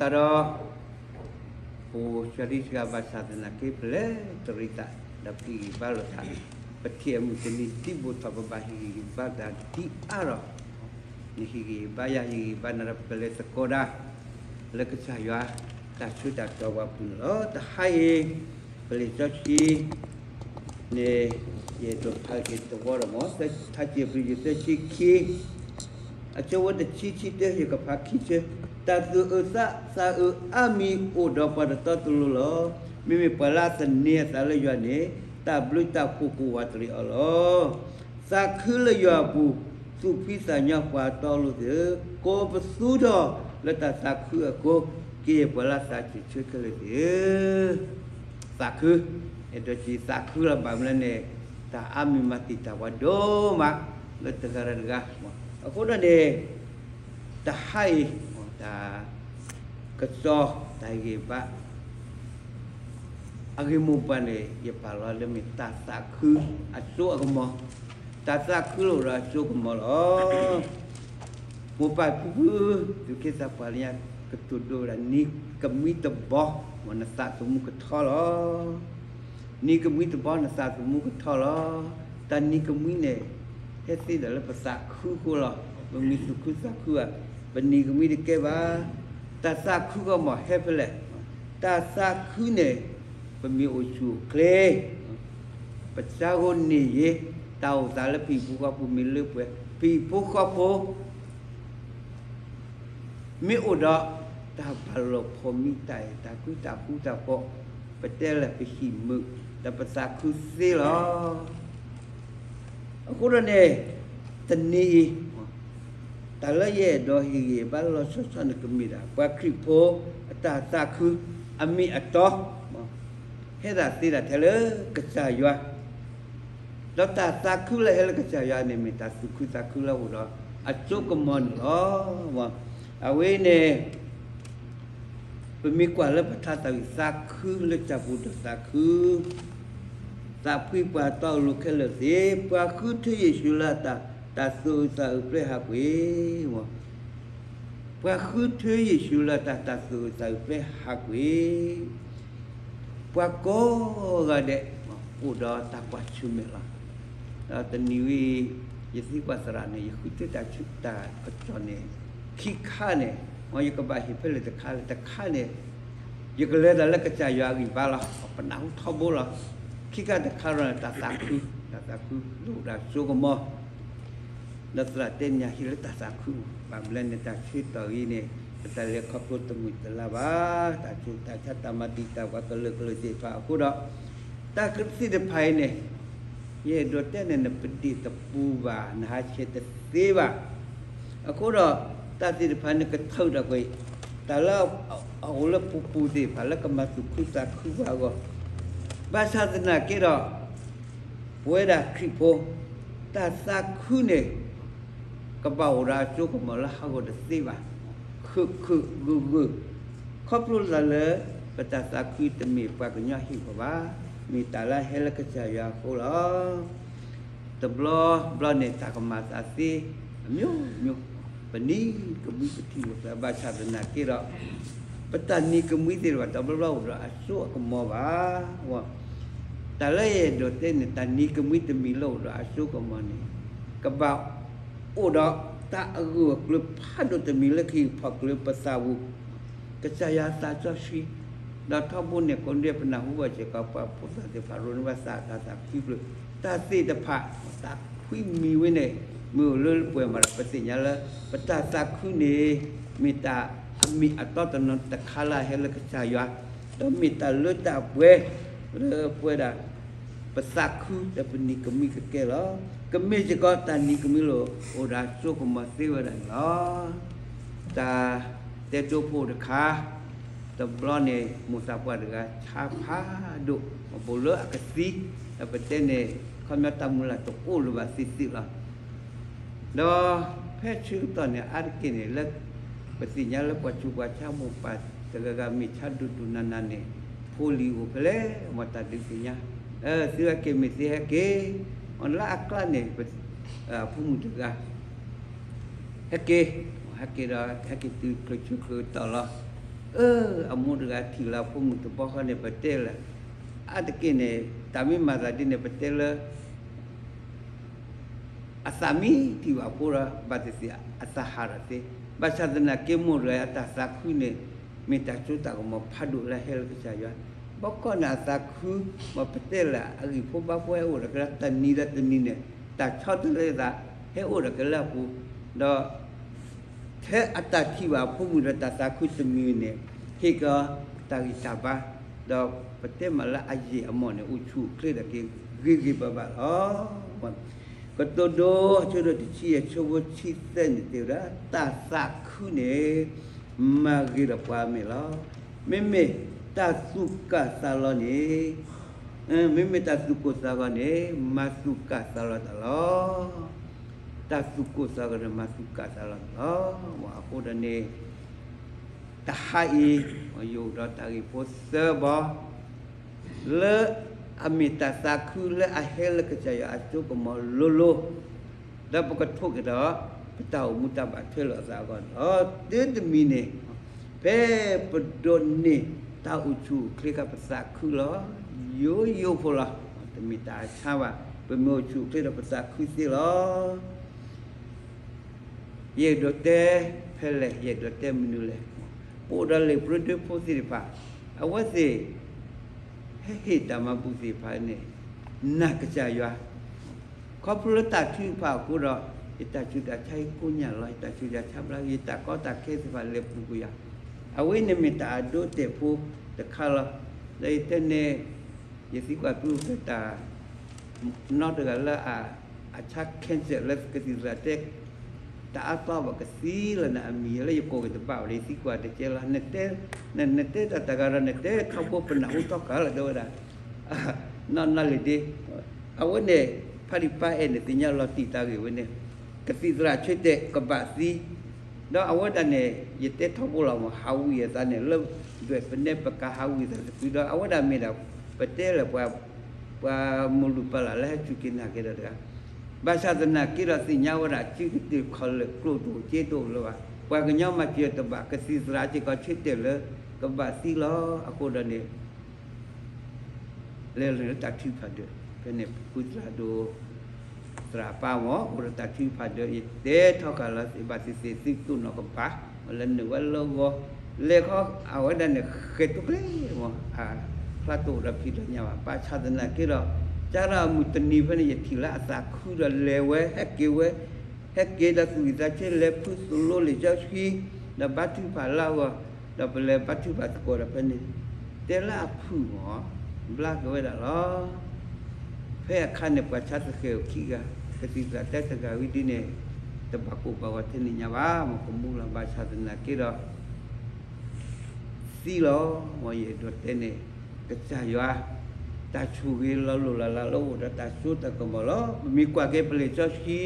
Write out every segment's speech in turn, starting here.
တၢ်ဒီး ပအိၣ်ဆှၢဒံးစှၤဘၣ်ဆၣ်သနာ်က့ ပလဲၤတရံးသး ဒီးပဟ့ၣ်ဂံၢ်ဘါလိာ်သး, ပထံၣ်အမုၢ်တနံၤဒံးဘိၣ်ထီၣ် ပဘၣ်ဟ့ၣ်ဂံၢ်ဟ့ၣ်ဘါလိာ်သးဒံးအါထီၣ်, နဟ့ၣ်ဂံၢ်ဟ့ၣ်ဘါယၤ ဟ့ၣ်ဂံၢ်ဟ့ၣ်ဘါနၤဒီး ပကလဲၤသကိးတၢ် လၢကစၢ်ယွၤတၢ်ဆၢတၢ်တီၤပူၤန့ၣ်လီၤ. တဟါအံၤ ပလံာ်စီဆှံ န့ၣ် ယအဲၣ်ဒိးဖးက့ၤတဝီဒီးမ့ၢ် ထါစံးပတြၢၤ ယဲၢ်သၢဆံခံ အဆၢဖိတဆံ ဆံတၢ ယကဖးခံဆၢ, တၢ်သူၣ်အုးသးအုးအါမံၤအိၣ်ဒီးပှၤတတီတလိၤလီၤ. မ့မ့ၢ်ပှၤလၢအသန့ၤအသးလၢယွၤန့ၣ် တၢ်ဘျုးတၢ်ဖှိၣ်ကဝးတရံးအီၤလီၤ. သးခုလၢယွၤအပူၤ သူၣ်ဖှံသးညီပှၤတီတလိၤသ့ၣ်ဧၢ, ကိးပသူထီၣ်လၢတၢ်သးခုအဃိ, ကယဲၢ်ပှၤလၢသးစၢ်ဆၢခဲလၢာ်သ့ၣ်ဧၢ. သးခု, အဲၣ်ဒိးစံးသးခုလီၤ ဘၣ်မနုၤလဲၣ်န့ၣ် တၢ်အါမံၤမၤတံာ်တာ်ပှၤဒိၣ်မး လၢတဂၤဒီးတဂၤ, အဃိဒီးန့ၣ် တဟါအံၤ တၢ်ကစီၣ် တၢ်ဟ့ၣ်ဂံၢ်ဘါ အဂ့ၢ်မိၢ်ပှၢ်န့ၣ် ယပာ်လီၤလၢမ့ၢ်တၢ်သးခုအစိအကမီၤ, တၢ်သးခုလၢအိၣ်ဒီးအစိကမီၤလီၤ. မိၢ်ပၢ်ဖံဖု သူၣ်က့သးပှၢ်လၢညါ ကတိၤဒိဝဲဒၣ် နံၤကမှံတဘီ နသးသမူကထီလီၤ. နံၤကမှံတဘီ နသးသမူကထီလီၤ. တၢ်နံၤကမှံန့ၣ် ဟဲသ့ဒီးလၢပသးခုအဃိလီၤ. ပမ့ၢ်သူၣ်ခုသးခုဘၣ် ပနံၤကမှံတကဲဘၣ်. တၢ်သးခုကမီၤဟဲဖဲလဲၣ်. တၢ်သးခုန့ၣ် ပမ့ၢ်အိၣ်ဆူၣ်အိၣ်ချ့ ပဆါဂိၢ်န့ၢ်ယ့ၤ တၢ်အိၣ်သးလၢပဟံၣ်ဖိဃီဖိမ့ၢ်လၢပှဲၤ ပဟံၣ်ဖိဃီဖိ မ့ၢ်အိၣ်ဒီး တၢ်ဘၣ်လိာ်ဖိးမံတၢ်အဲၣ်တၢ်ကွံ တၢ်ဃူတၢ်ဖိး, ပတဲလၢပဟံၣ်မုာ် ဒီးပသးခုသ့လီၤ. အဃိဒီးန့ၣ် တနံၤအံၤ တၢ်လၢယအဲၣ်ဒိးဟ့ၣ်ဂံၢ်ဘါလီၤဆီဆီန့ၣ် ကမ့ၢ်ဒၣ် ပှၤခရံာ်ဖိအတၢ်သးခုအမ့ၢ်အတီ ဟဲဒၣ်သ့ဒၣ်ထဲလၢကစၢ်ယွၤ ဒီးတၢ်သးခုလၢဟဲလၢကစၢ်ယွၤန့ၣ် မ့ၢ်တၢ်သူၣ်ခုသးခုလၢအိၣ်ဒီးအစိကမီၤန့ၣ်လီၤ. အဝဲန့ၣ် ပမ့ၢ်ကွၢ်လၢပထါသးဝံၣ် သးခုလၢတၢ်ပူၤဒီးသးခု သးဖှံပှၤတီတလိၤခဲလၢာ်သ့ၣ်, ပှၤဃုထၢယ့ၣ်ၡူးလၢတၢ် တၢ်သူၣ်အုးသးအုးပျဲဟးကွံာ် ပှၤဃုထၢယ့ၣ်ၡူးလၢတၢ် တၢ်သူၣ်အုးသးအုးပျဲဟးကွံာ်, ပှၤကိးဂၤဒဲး အိၣ်ဒီးတၢ်ကွၢ်ဆၢၣ်မဲာ်လီၤ. ဒီးတနံၤဝံၤ ယသံကွၢ်သရၣ်န့ၣ် ယဃုထၢတၢ်ဆူ တၢ်ကစီၣ်န့ၣ် ခံခါန့ၣ် မ်ယကဘၣ်ဟ့ၣ်ဖဲလဲၣ်တခါလဲၣ် တခါန့ၣ် ယကလဲၤတၢ်လၢကစၢ်ယွၤအဂံၢ်ဘါလီၤ. ပနၢ်ဟူထီဘိလီၤ. ခံခါတခါဒီး တၢ်သးခု, တၢ်သးခုလၢအိၣ်ဒီးအစိကမီၤ ဒီးသရၣ်တဲန့ၣ် ဟ့ၣ်လၢတၢ်သးခုမး, ဘၣ်မနုၤလဲၣ်န့ၣ် တၢ်ဆၢကတီၢ်အံၤန့ၣ် ပတၢ်လဲၤခီဖျိတမုာ်တလၤဘၣ်, တၢ်ဆူးတၢ်ဆါ တၢ်မၤတံာ်တာ်ပှၤကလုာ်ကလုာ်သ့ၣ်တဖၣ်အဃိဒီး တၢ်သ့ၣ်တဖၣ်အံၤန့ၣ် ယအဲၣ်ဒိးတဲန့ၣ် နပဒ့ၣ်တပူၤဘၣ်, နဟးဆှဲးတသ့ဘၣ်. အဃိဒီး တၢ်သ့ၣ်တဖၣ်န့ၣ် ကထုးထီၣ်ကွံာ် တၢ်လၢအအိၣ်လၢပပူၤသ့ၣ်တဖၣ် လၢကမၤသူၣ်ခုသးခုပှၤအဂီၢ်, ဘၣ်ဆၣ်သနာ်က့ဒီး ပဝဲဒၣ်ခရံာ်ဖိ တၢ်သးခုန့ၣ် ကဘၣ်အိၣ်ဒီးအစိကမီၤလၢဟးဂီၤတသ့ဘၣ်, ခုၣ်ခုၣ်ဂုာ်ဂုာ်, ခီဖျိလၢ ပတၢ်သးခုတမ့ၢ်ပှၤကညီဟ့ၣ်ဂီၤဘၣ်, မ့ၢ်တၢ်လၢဟဲလၢကစၢ်ယွၤအဃိလီၤ. တဘျီဘျီန့ၣ် တၢ်ကမၤသးသ့ အမျိုးမျိုး, ပနံၤကမှံပထံၣ်လိာ်သး ဘၣ်ဆၣ်သနာ်က့ဒီး ပတၢ်နံၤကမှံသ့ၣ်တဖၣ် တဘျီဘျီအိၣ်ဒီးအစိအကမီၤဘၣ်. တၢ်လၢယအဲၣ်ဒိးတဲန့ၣ် တၢ်နံၤကမှံတမံၤလၢအိၣ်ဒီးအစိကမီၤန့ၣ် ကဘၣ်အိၣ်ဒီးတၢ်အဂၢၢ်အကျၢၤဖးဒိၣ်တမံၤလၢကဟံၣ်ဖီၣ်ကျၢၤပသးပူၤ, ကစၢ်ယွၤသးစီဆှံ, ဒီးထီဘိန့ၣ် ကိးဒဲးပနၢ်ဟူဘၣ်စ့ၢ်ကီး ပှၤဖိသၣ်သ့ၣ်တဖၣ် ရိန့ၢ်ဘၣ်သး တၢ်သးခွံဖျၢၣ်, တၢ်သ့ၣ်တဖၣ် တၢ်ခွံမံၤဝဲန့ၣ် မ့ၢ်အိၣ်လၢပှဲၤမးဒီး ပသ့ၣ်ညါလၢ ပတၢ်သးခုန့ၣ် မ့ၢ်တၢ်အမ့ၢ်အတီတနီၤတခါလၢအဟဲလၢကစၢ်ယွၤ, ဒီးမ့ၢ်တၢ်လၢတၢ်ပှဲၤ လၢပဝဲဒၣ် ပသးခုဒီးပနံၤကမှံကကဲလီၤ. ကမ့ၢ်စ့ၢ်ကီးတၢ်နံၤကမှံလၢအိၣ်ဒီးအစိကမီၤသ့ဝဲဒၣ်န့ၣ်လီၤ. တၢ်တဲဒိဖိတခါ တဘျီန့ၣ် မိၢ်သးပှၢ်တဂၤ ဆါဖးဒိၣ် ဘူးလၢအကသံ, ဒီးပတဲန့ၣ် ခီပညီတၢ်မုၢ်လၢ်တအိၣ်လၢၤဘၣ်သ့ၣ်သ့ၣ်လီၤ. ဒီးဖဲဆၢကတီၢ်န့ၣ် အါတက့ၢ်န့ၣ် လၢပသ့ၣ်ညါလၢပှၤဆူးပှၤဆါမိၢ်ပၢ်တဂၤဂၤ မ့ၢ်ဆါဒိၣ်ဒိၣ်နးနးန့ၣ် ဖိလံၤအိၣ်ဖဲလဲၣ် မ်တၢ်ဒုးသ့ၣ်ညါ, သုဟဲက့ၤမ့ၢ်သ့ဟဲက့ၤ, လၢအကျါန့ၣ် ဖိမုၣ်တဂၤ ဟဲက့ၤ, ဟဲက့ၤဒီး ဟဲက့ၤတုၤချုးဆူချုးတီၢ်လီၤ. အၢ အမိၢ်တဂၤထံၣ်လၢအဖိမုၣ်တဘျီဃီန့ၣ် ပတဲလၢ အါတက့ၢ်န့ၣ် တၢ်မ့ၢ်မၤသးဒ်န့ၣ် ပတဲလၢ အသးမ့ၢ်ထံၣ်ဘၣ်အဖိဒီး ဘၣ်သ့ၣ်သ့ၣ် အသးဟးထီၣ်သ့, ဘၣ်ဆၣ်သနာ်က့ မိၢ်တဂၤအတၢ်သးခုန့ၣ် မ့ၢ်တၢ်စိတၢ်ကမီၤဖးဒိၣ်လၢအဟဲလၢကစၢ်ယွၤ, ဘီကီၢ်န့ၣ်အသးခု, မ်ပတဲလၢအဂံၢ်ဖိဘါဖိဟဲအိၣ်ဒီးက့ၤလၢတနံၤဒီးတနံၤန့ၣ် တၢ်ဆီတလဲသး ဟဲအိၣ်ဒီးက့ၤလၢအပူၤ, ဒီး ထဲအတၢ်ထံၣ်ဘၣ်အဖိမုၣ်ဒီးတၢ်သးခုတမံၤန့ၣ် ဟ့ၣ်က့ၤအီၤတၢ်ဂံၢ်တၢ်ဘါ, ဒီးပတဲမးလၢအယံာ်အမီၢ်န့ၣ် အိၣ်ဆူၣ်အိၣ်ချ့ဒီးက့ၤဂ့ၤဂ့ၤဘၣ်ဘၣ်လီၤ. ကတိၤဒိ အဆၢဒိၣ်တဆံယဲၢ် ဆၢဖိဆံသၢန့ၣ်တဲဝဲဒၣ် တၢ်သးခုန့ၣ် မၤဂ့ၤဒီးပှၤအမဲာ်လီၤ. မ့မ့ၢ်တၢ်သူၣ်ကၢ်သးလီၤန့ၣ် မ့မ့ၢ်တၢ်သူၣ်ကိၢ်သးဂီၤန့ၣ် မၤသူၣ်ကၢ်သးလီၤတၢ်လီၤ. တၢ်သူၣ်ကိၢ်သးဂီၤန့ၣ် မၤသူၣ်ကၢ်သးလီၤတၢ်လီၤ. အဃိဒီးန့ၣ် တဟါအံၤ ယအိၣ်ဒီးတၢ်ဂ့ၢ်ဖိသၢဘီ လၢအမ့ၢ်တၢ်သးခုလၢအဟဲလၢကစၢ်ယွၤအစိကမီၤလိၤလိၤ, ဒီးပကထိၣ်က့ၤဒီး ပတၢ်အိၣ်မူတၢ်ဘၣ်ထွဲလိာ်အသးအဂီၢ်န့ၣ်လီၤ. တုၤတမံၤန့ၣ် ဖဲပဒိးန့ၢ်တၢ်အိၣ်ဆူၣ်အိၣ်ချ့အခါ ပသးခုလီၤ. ယိယိဖိလီၤ. တမ့ၢ်တၢ်အဆါဘၣ်. ပမ့ၢ်အိၣ်ဆူၣ်အိၣ်ချ့ဒီးပသးခုသ့လီၤ. ယအဲၣ်ဒိးတဲဖဲလဲၣ်, ယအဲၣ်ဒိးတဲမနုၤလဲၣ်. ပအိၣ်ဒီးလံာ်ပြၢဒိၣ်ဖိသ့ၣ်တဖၣ်, အဝဲသ့ၣ် ဟဲဟ့ၣ်တၢ်မၤဘူၣ်သ့ၣ်တဖၣ်န့ၣ် နာ်ကစၢ်ယွၤ, ခီဖျိလၢတၢ်ထုကဖၣ်အဃိဒီး ယတၢ်ဆူးတၢ်ဆါယကိညၢ်လီၤ, ယတၢ်ဆူးတၢ်ဆါဘျါ, ယတၢ်ကီတၢ်ခဲသ့ၣ်တဖၣ်လဲၤပူၤကွံာ်ယၤ, အဝဲန့ၣ်မ့ၢ်တၢ်အဒိအတဲာ်ဖိတခါလီၤ. လၢယတဲန့ၣ် ယသံကွၢ်သုတၢ် နီတဂၤလၢအ အဆါ cancer လၢကသံၣ်သရၣ်တဲ တအါသီဘၣ်ကသံလီၤန့ၣ် အမံၤလၢယကိးက့ၤတဘၣ်ဘၣ်ဒီး ယသံကွၢ်တကဲလီၤ. နတဲတၢ်တဂၤဒီး နတဲထီဘိပနၢ်ဟူထီၣ်ကၢလီၤ တဲဝဲဒၣ် နီၢ်နီၢ်လံၤဒ့ အဝဲန့ၣ် ဖးဒံးပၢ်အဲၣ်န့ၣ် သ့ၣ်ညါလီၤတံၢ်တၢ်ဂ့ၢ်ဝဲန့ၣ် ကသံၣ်သရၣ်ဆၢတဲာ်ကဘၣ်သံ ဒီးအဝဲဒၣ်န့ၣ် ယတဲထီဘိလီၤမး ဟးဝံၤအသးန့ၣ် လၢဒွဲၣ်ပနဲပကၤဟးဝံၤအသးတဖုဒီး အဝဲဒၣ်မ့ၢ်ဒၣ် ပတဲလၢ ပှၤမိၢ်လုၢ်ပၢ်လၢ်လၢဟဲစူၢ်က့ၤနာ်က့ၤဒီးတဂၤ ဘၣ်ဆၣ်သနာ်က့ဒီးသ့ၣ်ညါဝဲဒၣ် စုကတၢၢ်ခီၣ်လၢာ်ကျိၣ်တအိၣ်စ့တအိၣ်လၢၤဘၣ်. ပှၤကညီမၤစၢၤတဘၣ် ကသံၣ်သရၣ်စ့ၢ်ကီးဆၢတဲာ်လၢ ကဘၣ်သံလီၤ. အဃိဒီးန့ၣ် လဲၤလၢတၢ်ထုကဖၣ်ဒၢး ဖဲန့ၣ် ဖုသရၣ်ဒိၣ် သရၣ်ပၢ်မ့ၢ် အိၣ်ဒီးတၢ်ထုကဖၣ်ဒၢး ယတဲထီၣ်ကၢ်လီၤ ဘၣ်သ့ၣ်သ့ၣ်သုတိၢ်နီၣ်ကပၤ လၢနုာ်ဝဲလၢဂီၤ လဲၤခီ အဝဲဒၣ်န့ၣ် ဃဲၤတိကျဲမ့ၢ် အဖျါတအိၣ်ဒီးဖံးဒီးညၣ်ဘၣ် ဘၣ်ဆၣ်သနာ်က့ဒီး ကဒီးအမုၢ်တနံၤဖဲန့ၣ် ယထံၣ်လၢအသးခုဒီးလဲၤဝဲ ဟဲက့ၤဝဲ ဟဲက့ၤဒီးသူၣ်ဝံၣ်သးဆၢလဲၤဖုသိၣ်လိလံာ်စီဆှံ ဒီးဘါထုကဖၣ်လၢအဂီၢ် ဒီးပလဲၤဘါထုကဖၣ်သကိးဒီးဖဲန့ၣ် တဲလၢအဖုၣ်မ့ၢ် ဘျါက့ၤဝဲဒၣ်လီၤ. ဖဲအခါန့ၣ် ပှၤဆါသဃဲၤအိၣ်ခံဂၤ ကသံၣ်သရၣ်တဲတဂၤဝံၤဒ်န့ၣ် တဘၣ်ကိၢ်ဘၣ်ဂီၤထဲန့ၣ်ညါဘၣ် မ့ၢ်ကမူလီၤ ဘၣ်ဆၣ်သနာ်က့ဒီး သံလီၤ မ်ယအဲၣ်ဒိးတဲန့ၣ် ကစၢ်ယွၤ တၢ်ဆိၣ်ဂ့ၤလီၤလိၢ်လီၤလးလၢအိၣ်ဒီးတၢ်စိတၢ်ကမီၤလီၤ. ပမ့ၢ်ကွၢ်က့ၤပလံာ်စီဆှံ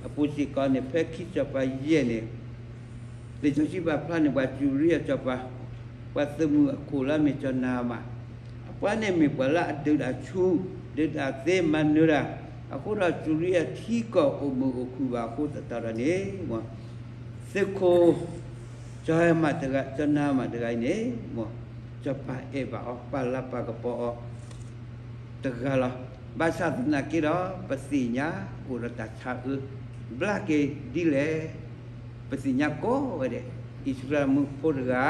အပူၤစ့ၢ်ကီးန့ၣ် ဖဲခံစီၤပၤယဲၢ်န့ၣ် လံာ်စီဆှံပာ်ဖျါန့ၣ် ပှၤစူၤရံယၤစီၤပၤ ပှၤသုးမုၢ်အခိၣ်လၢအမ့ၢ်စီၤနၤမၣ် အပှၤန့ၣ်မ့ၢ်ပှၤလၢအဒုးတၢ်ဆူၣ် ဒုးတၢ်သ့မၤနၢၤတၢ် အဃိဒီးစူၤရံယၤထံကီၢ်အိၣ်မုာ်အိၣ်ခုၣ်ဘၣ်အဃိသတးဒီးန့ၣ် သုးခိၣ် စီၤဟဲမးတဂၤ စီၤနၤမၣ်တဂၤအံၤန့ၣ် မ်စီၤပၤအဲၣ်ဘၣ်အီၤ ပာ်လၤပာ်ကပီၤအီၤ တဂၤလီၤ. ဘၣ်ဆၣ်သနာ်က့ဒီး ပသ့ၣ်ညါအိၣ်ဒီးတၢ်ဆါအၢ ဘျါက့ၤဒ်လဲၣ် ပသ့ၣ်ညါကိးဝဲဒၣ် အံၣ်စရ့လးမုၣ်ဖိတဂၤ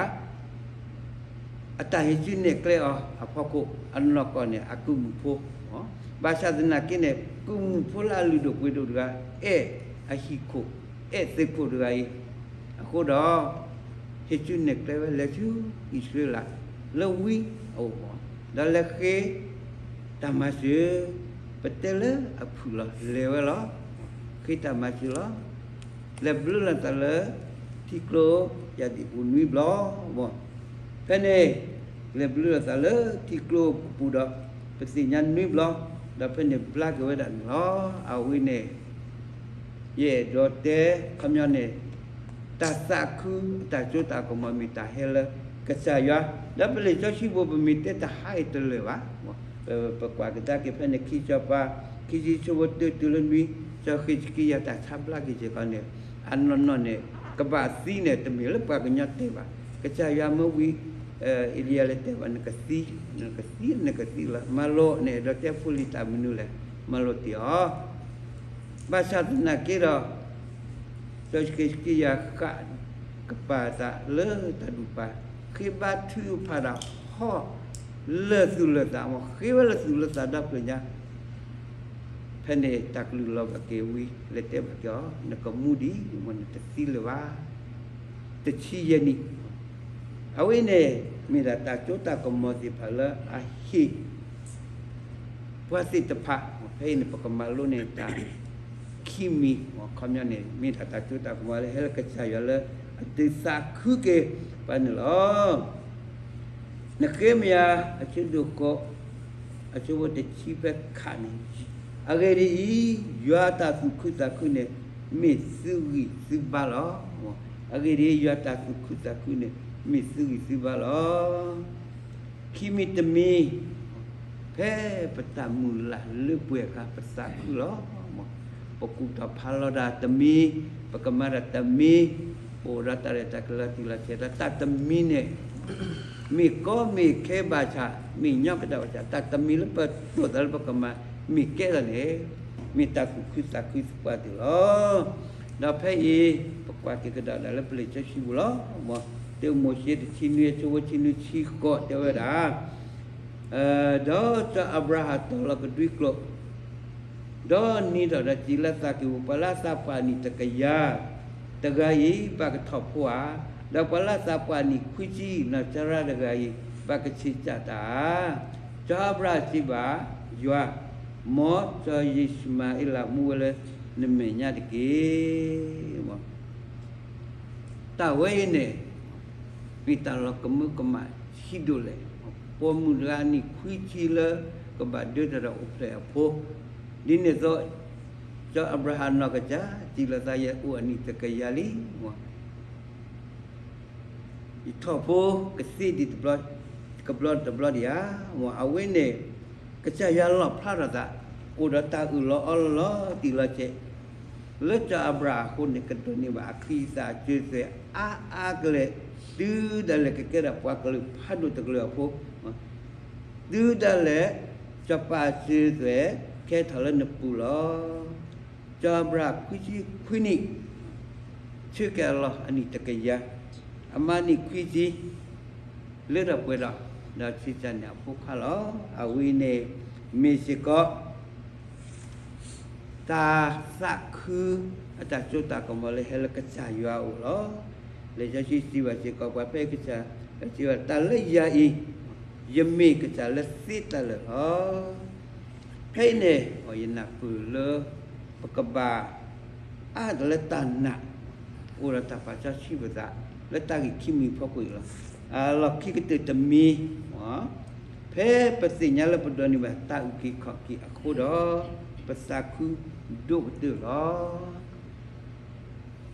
အတၢ်ဟ့ၣ်ဆူၣ်နဲၣ်ကျဲအီၤအဖီခိၣ် အနီၢ်ကီၢ်န့ၣ် အကုၢ်မုၣ်ဖိ ဘၣ်ဆၣ်သနာ်က့န့ၣ် ကုၢ်မုၣ်ဖိလၢအလုၢ်ဒိၣ်ပှ့ၤဒိၣ်တဂၤ အဲၣ်အဟံၣ်ခိၣ် အဲၣ်သုးခိၣ်တဂၤအံၤ အဃိဒီး ဟ့ၣ်ဆူၣ်နဲၣ်ကျဲဝဲလဲၤဆူအံၣ်စရ့လး လၢဝံအအိၣ်မး ဒီးလဲၤဃ့ တၢ်မၤစၢၤ ပတဲလၢအဖုၣ်လီၤ လဲၤဝဲလီၤ. ဃ့တၢ်မၤစၢၤလီၤ. လဲၤဘျၢလီၤသးလၢ ထံကျိယၢ်ဒံၣ်ပူၤနွံဘျီမး ဖဲန့ၣ် လဲၤဘျၢလီၤသးလၢထံကျိပူၤဒီး ပသ့ၣ်ညါနွံဘျီ ဒီးဖဲန့ၣ်ဘျါက့ၤဝဲဒၣ်န့ၣ်လီၤ. အဝဲန့ၣ် ယအဲၣ်ဒိးတဲ ခီပညီန့ၣ် တၢ်သးခု တၢ်စိတၢ်ကမီၤမ့ၢ်တၢ်ဟဲလၢကစၢ်ယွၤ ဒီးပလံာ်စီဆှံဘိ ပမ့ၢ်တဲတဟါအံၤတလၢာ်ဘၣ် ပကွၢ်ကဒါက့ၤဖဲန့ၣ် ခံစီၤပၤ ခံဆံဆၢဖိတၢတုၤလၢနွံ စီၤဃ့းစကံယၤတၢ်ဆါဘျါက့ၤစ့ၢ်ကီးန့ၣ် အနီၢ်နီၢ်န့ၣ် ကဘၣ်သံန့ၣ် တမ့ၢ်လၢပှၤကညီတဲဘၣ် ကစၢ်ယွၤမၢဝံၤ အ့လံယၤလဲၤတဲဘၣ် နကသံ, နကသံ နကသံလီၤ. မၤလိာ်န့ၣ် ဒီးတဲဖိလံၤတၢ်မနုၤလဲၣ်, မၤလိာ်တ့ၢ်အီၤ. ဘၣ်ဆၣ်သနာ်က့ဒီး စီၤစက့းစကံယၤဃၣ်ကပၤသးလၢတၢ်ဒူၣ်ပၤ, ဃ့ဘါထုကဖၣ်တၢ်ဟီၣ်လၢာ်သူၣ်လၢာ်သး, မ်ဃ့ဝဲလၢာ်သူၣ်လၢာ်သးဒီဖျၢၣ်ညါ ဖဲန့ၣ်တၢ်ကလုၢ်လီၤဘၣ်က့ၤဝံၤ လဲၤတဲဘၣ်က့ၤအီၤ, နကမူဒံး, မ်နတသံလၢၤဘၣ်. တဆံယဲၢ်နံၣ်. အဝဲအံၤန့ၣ် မ့ၢ်ဒၣ်တၢ်စိတၢ်ကမီၤသ့ၣ်တဖၣ်လၢအဟ့ၣ် ပှၤသ့ၣ်တဖၣ်, ဖဲအံၤန့ၣ် ပကမၤလိန့ၢ်တၢ်ခံမံၤ, ခီပညီန့ၣ် မ့ၢ်ဒၣ်တၢ်စိတၢ်ကမီၤလၢဟဲလၢကစၢ်ယွၤလၢအဒုးသးခုက့ၤပှၤန့ၣ်လီၤ. နဃ့မယၤ အဆၢဒိၣ်ဃိး အဆၢဖိတဆံဖဲခးန့ၣ်, အဂ့ၢ်ဒ်အံၤ, ယွၤအတၢ်သူၣ်ခုသးခုန့ၣ် မ့ၢ်သုဂံၢ်သုဘါလီၤ. အဂ့ၢ်ဒ်အံၤ, ယွၤအတၢ်သူၣ်ခုသးခုန့ၣ် မ့ၢ်သုဂံၢ်သုဘါလီၤ. ခံမံၤတမံၤ, ဖဲပတၢ်မုၢ်လၢ်လၢပှဲၤအခါ ပသးခုလီၤ. ပကူၣ်ထီၣ်ဖးလီၤတၢ်တမံၤ, ပကမၤတၢ်တမံၤ, ပအိၣ်ဒီးတၢ်ရဲၣ်တၢ်ကျဲၤလီၤတံၢ်လီၤဆဲးဒီးတၢ်တမံၤန့ၣ် မ့ၢ်ကီမ့ၢ်ခဲဘၣ်ဆၣ်, မ့ၢ်ညီကဒၣ်ဘၣ်ဆၣ်, တၢ်တမံၤလၢပတိာ်သးလၢပကမၤ မ့ၢ်ကဲလီၤန့ၣ်, မ့ၢ်တၢ်သူၣ်ခုသးခုသပှၢ်တၢၢ်လီၤ. ဒီးဖဲအံၤ ပကွၢ်က့ၤကဒီးဒၣ်လၢပလံာ်စီဆှံပူၤလီၤ. မ်တၢမိၤၡ့တဆံနွံ အဆၢဖိဆံနွံဆံဃိးတဲဝဲဒၣ်, ဒီးစီၤအၤဘြၤဟၣ်တီၢ်လီၤကဒွံကျိာ် ဒီးနံၤထီၣ်ဒီးစံးလၢသးက့ၤပူၤ, ပှၤလၢအသးပှၢ်နံၣ်တကယၤတဂၤအံၤ ဘၣ်ကထီၣ်ဖိဧါ, ဒီးပှၤလၢအသးပှၢ်နံၣ်ခွံဆံ နီၢ်စၤရါတဂၤအံၤ ဘၣ်ကဆံးစၢ်တၢ်ဧါ. စီၤအၤဘြၤဟၣ်စံးဘၣ်ယွၤ, မ်စီၤယံၡမၤအ့လးမူဝဲလၢနမဲာ်ညါတက့ၢ်. တၢ်ဝဲအံၤန့ၣ် မ့ၢ်တၢ်လီၤကမၢကမၣ်ဆံးဒိၣ်လဲၣ်. ပိာ်မုၣ်တဂၤနံၣ်ခွံဆံလၢကဘၣ်ဒၢတၢ်ဒီးအိၣ်ဖျဲၣ်အဖိ, ဒ်န့ၣ်အသိး စီၤအၤဘြၤဟၣ်နီၢ်ကစၢ် စံးလီၤသး ယအိၣ်အနံၣ်တကယၤလံ ယထီၣ်ဖိကသ့ဒံးတဘျီ, ကဘျီတဘျီဒံးဧါ. မ်အဝဲန့ၣ် ကစၢ်ယွၤလီၣ်ဖျါထီၣ်သး အိၣ်ဒီးတၢ်အၢၣ်လီၤအီလီၤလီၤတံၢ်လီၤဆဲး လၢစီၤအၤဘြၤဟၣ်အဃိန့ၣ် ကဒိးန့ၢ်ဘၣ်အချံအသၣ်အစၢၤသွဲၣ်အါအါကလဲာ် တုၤဒၣ်လဲာ်ကကဲထီၣ်ပှၤကလုာ်ဖးဒိၣ်တကလုာ်အဖိ, တုၤဒၣ်လဲာ် စီၤပၤစၢၤသွဲၣ်ကဲထီၣ်လၢနပူၤလီၤ. စီၤအၤဘြၤဟၣ်ခွံဆံခွံနံၣ် ဆၢက့ၤအလီၢ်အနံၣ်တကယၤ, အမါနံၣ်ခွံဆံ လၢထီၣ်ပှဲၤထီၣ် ဒီးဆံးစၢ်န့ၢ်အဖိခွါလီၤ. အဝဲန့ၣ်မ့ၢ်စ့ၢ်ကီး တၢ်သးခု အတၢ်စိတၢ်ကမီၤလၢဟဲလၢကစၢ်ယွၤအအိၣ်လီၤ. လံာ်စီဆှံစံးဘၣ်စ့ၢ်ကီးပှၤဖဲကစၢ်, စံးဘၣ်တၢ်လၢယၤအံၤ, ယမ့ၢ်ကစၢ်လၢသ့တၢ်လၢာ်လီၤ. ဖဲအံၤန့ၣ် ယနၢ်ပၢၢ်လၢ ပကဘၣ် အါတလၢတၢ်နာ် အိၣ်ဒီးတၢ်ပာ်စီဆှံပသး လၢတၢ်ဂ့ၢ်ခံမံၤဖီခိၣ်အံၤလီၤ. အလီၢ်ခံကတၢၢ်တမံၤ, ဖဲပသ့ၣ်ညါလၢပဒိးန့ၢ်ဘၣ်တၢ်အုၣ်က့ၤခီၣ်က့ၤအဃိဒီး ပသးခုဒိၣ်ကတၢၢ်လီၤ.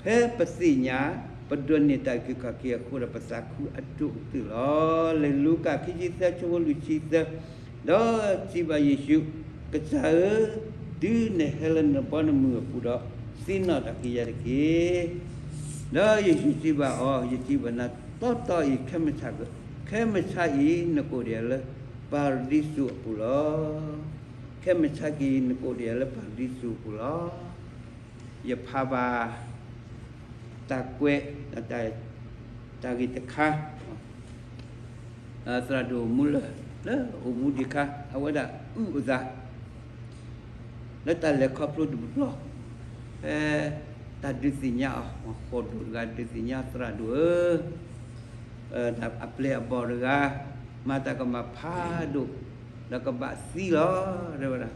ဖဲပသ့ၣ်ညါ ပဒိးန့ၢ်တၢ်အုၣ်က့ၤခီၣ်က့ၤအဃိဒီး ပသးခုအဒိၣ်ကတၢၢ်လီၤ. လံာ်လူၤကၣ်ခံဆံသၢ ဆၢဖိလွံၢ်ဆံသၢ, ဒီးစံးဘၣ်ယ့ၣ်ၡူး, ကစၢ်ဧၢ, တုၤနဟဲလၢနဘီနမုၢ်အပူၤဒီး သ့ၣ်နီၣ်ထီၣ်က့ၤယၤတက့ၢ်. ဒီးယ့ၣ်ၡူးစံးဘၣ်အီၤ, ယစံးဘၣ်နၤတီတီအံၤ, ခဲမုၢ်ဆါ, ခဲမုၢ်ဆါအံၤ နကအိၣ်ဒီးယၤလၢပၤရဒံစူၤအပူၤလီၤ. ခဲမုၢ်ဆါအံၤ နကအိၣ်ဒီးယၤလၢပၤရဒံစူၤအပူၤလီၤ. ယဖးဘၣ် တၢ်ကွဲး တၢ်ဂ့ၢ်တခါ, သရၣ်ဒိၣ်မူလၢၢ် လၢအိၣ်မူဒံးခါ အဝဲဒၣ်အုၣ်အသး လၢတၢ်လဲၤခီဖျိတဘျီဘျီ, ဖဲတၢ်ဒုးသ့ၣ်ညါအီၤ, ဃိၣ်ဒိၣ်တဂၤဒုးသ့ၣ်ညါသရၣ်ဒိၣ်ဧၢ အပျဲၢ်အဘီၣ်တဂၤ မၤတၢ်ကမၣ်ဖးဒိၣ် ဒီးကဘၣ်သံလီၤ တဲဝဲဒၣ်.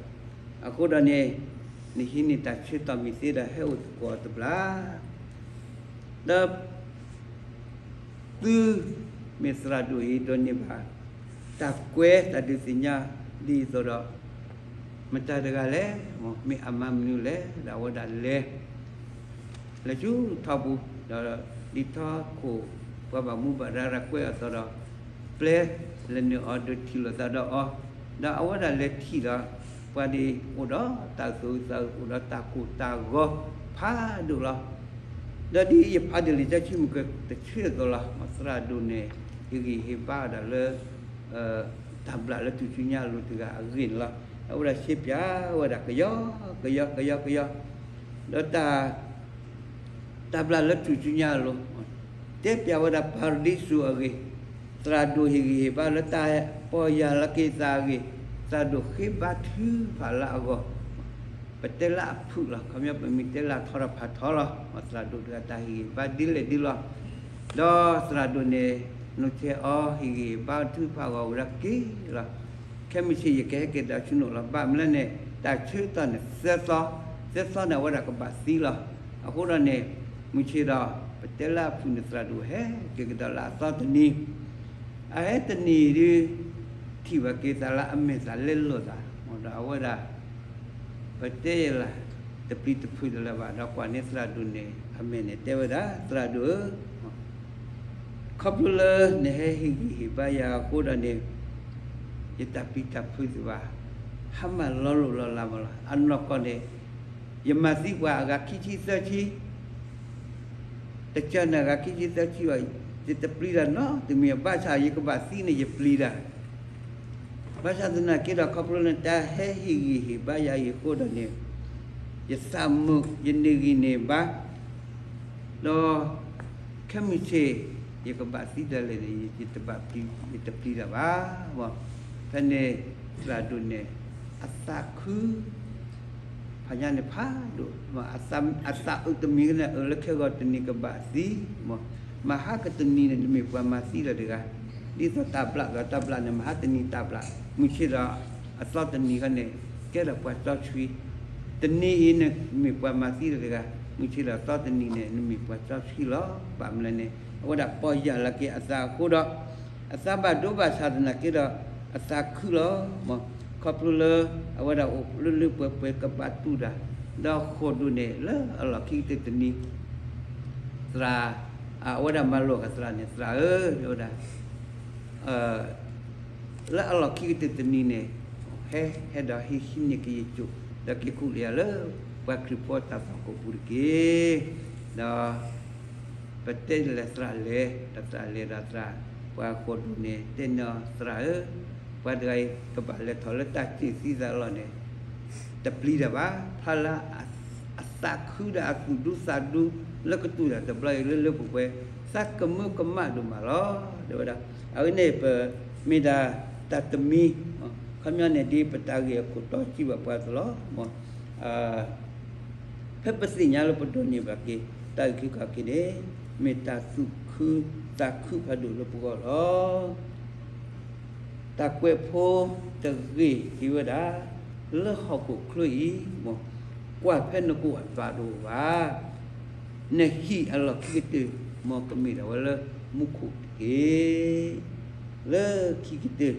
အဃိဒီးန့ၣ် နဟံးန့ၢ်တၢ်ဆၢကတီၢ်မ့ၢ်သ့ဒီး ဟဲအိၣ်သကိးတဘျီ ဒီး သုမ့ၢ်သရၣ်ဒိၣ်အံၤ ဒိးန့ၢ်ဘၣ် တၢ်ကွဲးတၢ်ဒုးသ့ၣ်ညါဒ်အံၤအသိးဒီး မတၤတဂၤလဲၣ်, မ့ၢ်အမၤမနုၤလဲၣ်, ဒီးအဝဲဒၣ်လဲၤ လဲၤဆူထီပူၤ ဒီးဒ်ထီခိၣ် ပှၤဘၣ်မူဘၣ်ဒါရၤကွဲးအသိးဒီး ပျဲလဲၤနုာ်အီၤ ဒီးထံၣ်လိာ်သးဒီးအီၤ, ဒီးအဝဲဒၣ်လဲၤထံၣ်ဒီး ပှၤဒ်အိၣ်ဒီးတၢ်သူၣ်အုးသးအုး အိၣ်ဒီးတၢ်ကိၢ်တၢ်ဂီၤဖးဒိၣ်လီၤ. ဒီးဒ်ယဖးဒိၣ်လံာ်စီဆှံမုၢ်ကတဆၢအသိးလီၤ, သရၣ်ဒိၣ်န့ၣ် ဟ့ၣ်ဂံၢ်ဟ့ၣ်ဘါဝဲဒၣ်လၢ တၢ်ဘျၣ်လၢထူၣ်စုညါအလိၤတဂၤအဂ့ၢ်န့ၣ်လီၤ. အဝဲဒၣ်ရှဲပၠးဝဲဒၣ်ကယီကယီကယီကယီ, ဒီး တၢ်ဘျၣ်လၢထူၣ်စုညါအလိၤ, တဲပၠးဝဲဒၣ်ပၤရဒံစူၤအဂ့ၢ်, သရၣ်ဒိၣ်ဟ့ၣ်ဂံၢ်ဟ့ၣ်ဘါလၢတၢ်ပီၢ်ယၢ်လီၤက့ၤသးအဂ့ၢ်, သရၣ်ဒိၣ်ဃ့ဘါထုကဖၣ်လၢအဂီၢ်, ပတဲလၢအဖုၣ်လီၤ, ခီပညီပမ့ၢ်တဲလၢအထီဒီးဖးထီလီၤ. သရၣ်ဒိၣ်တဂၤတၢ်ဟ့ၣ်ဂံၢ်ဟ့ၣ်ဘါဒ်လဲၣ်ဒ်လဲၣ်, ဒီးသရၣ်ဒိၣ်န့ၣ် နီၢ်ဆဲးအီၤဟ့ၣ်ဂံၢ်ဟ့ၣ်ဘါထုကဖၣ်အဂီၢ်ဝဲဒၣ်က့ၤလီၤ. ခဲမုၢ်ဆ့ၣ်ယကဟဲက့ၤဒီးဆူနိၣ်လီၤ, ဘၣ်မနုၤလဲၣ်န့ၣ် တၢ်ဆၢကတီၢ်န့ၣ်သၢသီ, သၢသီန့ၣ်အဝဲဒၣ်ကဘၣ်သံလီၤ. အဃိဒီးန့ၣ် မုၢ်ဆ့ၣ်ဒီး ပတဲလၢအဖုၣ်န့ၣ် သရၣ်ဒိၣ်ဟဲက့ၤကဒီးလၢအသီတနံၤ, အဟဲတနံၤဒုး ထံၣ်ဘၣ်က့ၤသးလၢအမဲာ်သၣ်လဲလိာ်သး, ဒီးအဝဲဒၣ် ပတဲယဲလၢ တပျံၤတဖုးတလၢၤဘၣ်, ဒီးကွၢ်န့ၢ်သရၣ်ဒိၣ်န့ၣ် အမဲာ်န့ၣ်တဲဝဲဒၣ် သရၣ်ဒိၣ်ဧၢ, ခီဖျိလၢနဟဲဟ့ၣ်ဂံၢ်ဟ့ၣ်ဘါယၤအဃိဒီးန့ၣ် ယတၢ်ပျံၤတၢ်ဖုးသ့ၣ်တဖၣ် ဟါမၢ်လီၤလိၢ်လီၤလးမးလီၤ. အနီၢ်ကီၢ်န့ၣ် ယမၤသံပှၤအဂၤခံဆံသၢဆံ တကၢၢ်န့ၣ်အဂၤခံဆံသၢဆံဘၣ်, ယတပျံၤတၢ်နီတမံၤ, ဘၣ်ဆၣ်ယကဘၣ်သံန့ၣ် ယပျံၤတၢ်, ဘၣ်ဆၣ်သနာ်က့ဒီး ခီဖျိလၢတၢ်ဟဲဟ့ၣ်ဂံၢ်ဟ့ၣ်ဘါယၤအံၤအဃိဒီးန့ၣ် ယသးမုာ် ယန့ၢ်ဂံၢ်န့ၢ်ဘါ, ဒီး ခဲမုၢ်ဆ့ၣ် ယကဘၣ်သံတၢ်လဲၣ်န့ၣ် ယတဘၣ်ပျံၤ ယတပျံၤတၢ်ဘၣ်. ဖဲန့ၣ် သရၣ်ဒိၣ်န့ၣ် အသးခု ဖးညါန့ၣ်ဖးဒိၣ်, အသးအုးတမံၤန့ၣ် အၢၣ်လၢခဲဂီၤတနံၤကဘၣ်သံ, မ့ၢ်ဟါကတနံၤန့ၣ် နမ့ၢ်ပှၤမၤသံလၢၤတဂၤ, ဒ်သိးတၢ်ဘျၣ်ဒီးတၢ်ဘျၣ်န့ၣ် မ့ၢ်ဟါတနံၤတၢ်ဘျၣ်, မုၢ်ဆ့ၣ်ဒီးအသီတနံၤခီန့ၣ် ကဲဒီးပှၤစီဆှံ, တနံၤအံၤန့ၣ် မ့ၢ်ပှၤမၤသံလၢၤတဂၤ, မုၢ်ဆ့ၣ်ဒီးအသီတနံၤန့ၣ် နမ့ၢ်ပှၤစီဆှံလီၤ. ဘၣ်မနုၤလဲၣ်န့ၣ် အဝဲဒၣ်ပီၢ်ယၢ်လီၤက့ၤအသးအဃိဒီး အသးဘၣ်ဒိဘၣ်ဆၣ်သနာ်က့ဒီး အသးခုလီၤ. ခီဖျိလၢအဝဲဒၣ်အိၣ်လၢလၢပှဲၤပှဲၤကဘၣ်တူၢ်တၢ်, ဒီးဃိာ်ဒိၣ်န့ၣ် လၢအလီၢ်ခံကတၢၢ်တနံၤ သရၣ်, အဝဲဒၣ်မၤလိာ်ကသရၣ်န့ၣ် သရၣ်ဧၢ, တဲဝဲဒၣ် လၢအလီၢ်ခံကတၢၢ်တနံၤန့ၣ် ဟဲ ဟဲဒီးဟံးန့ၢ်က့ၤယစိာ် ဒီးက့ၤခူၣ်လၢယၤလၢ ပှၤခရံာ်ဖိတၢ်သွၣ်ခိၣ်ပူၤတက့ၢ်. ဒီး ပတဲလဲၤသရၣ်လဲၤ ဒီးသရၣ်လဲၤဒီးသရၣ်, ပှၤဃိာ်ဒိၣ်န့ၣ် တဲန့ၢ်အီၤ သရၣ်ဧၢ, ပှၤတဂၤအံၤကဘၣ်လဲၤထီၣ်လၢတၢ်စံၣ်သံသးလီၢ်န့ၣ် တပျံၤတၢ်ဘၣ်, ဖဲလၢအသးခုဒီးအသူၣ်ဒူသးဒူ လၢကတူၢ်တၢ်တဘျီအံၤလၢလၢပှဲၤပှဲၤ သးကမၢကမၣ်ဒိၣ်မးလီၤ. တဲဝဲဒၣ် အဝဲန့ၣ်ပမ့ၢ်ဒၣ်တၢ်တမံၤ, ခီပညီန့ၣ်ဒ်ပတၢ်ဂ့ၢ်အခိၣ်တီစံးဘၣ်ပှၤအသိးလီၤ. ဖဲပသ့ၣ်ညါလၢပဒိးန့ၢ်ဘၣ်က့ၤ တၢ်အုၣ်က့ၤခီၣ်က့ၤန့ၣ် မ့ၢ်တၢ်သူၣ်ခုသးခုဖးဒိၣ်လၢပဂီၢ်လီၤ. တၢ်ကွဲးဖိတဂ့ၢ်စံးဝဲဒၣ်, လၢဟီၣ်ခိၣ်ချၢအံၤ မ်ကွၢ်ဖဲနကိးအသးတအိၣ်ဘၣ်, နဟံၣ်အလီၢ်ခံကတၢၢ် မ်ကမ့ၢ်ဒၣ်ဝဲလၢမူခိၣ်တက့ၢ်. လၢခံကတၢၢ်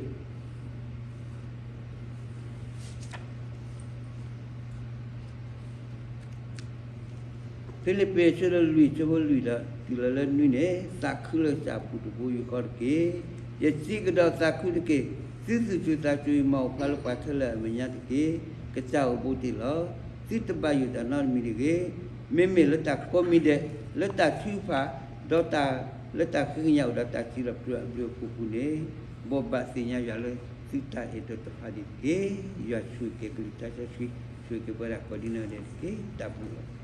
ဖံလံးပံးအဆၢဒိၣ်လွံၢ် အဆၢဖိလွံၢ်ဒီးတုၤလီၤလၢနွံန့ၣ်, သးခုလၢကစၢ်အပူၤတဘိယူၢ်ဃီတက့ၢ်. ယစံးကဒီးသးခုတက့ၢ်. သုသူၣ်စူၤသးစူၤအံၤ မၤအိၣ်ဖျါလၢပှၤခဲလၢာ်အမဲာ်ညါတက့ၢ်. ကစၢ်အိၣ်ဘူးတ့ၢ်လီၤ. သုတဘၣ်ယိၣ်တၢ်နီတမံၤတဂ့ၤ. မ့မ့ၢ်လၢတၢ်ကိးမံၤဒဲး, လၢတၢ်ထုကဖၣ်, ဒီးတၢ်လၢတၢ်ဃ့ကညးအိၣ်ဒီး တၢ်စံးထီၣ်ပတြၢၤအဘျုးအဖှိၣ်အပူၤန့ၣ်, ဘိးဘၣ်သ့ၣ်ညါယွၤလၢသုတၢ်အဲၣ်ဒိးတဖၣ်ဒံးတက့ၢ်. ယွၤဆိၣ်ဂ့ၤက့ၤပလုၢ်တၢ်စီဆှံ, ဆိၣ်ဂ့ၤက့ၤပဝဲဒၣ်ကိးဒ်နီၢ်ဂၤဒဲးတက့ၢ်. တၢ်ဘျုးလီၤ.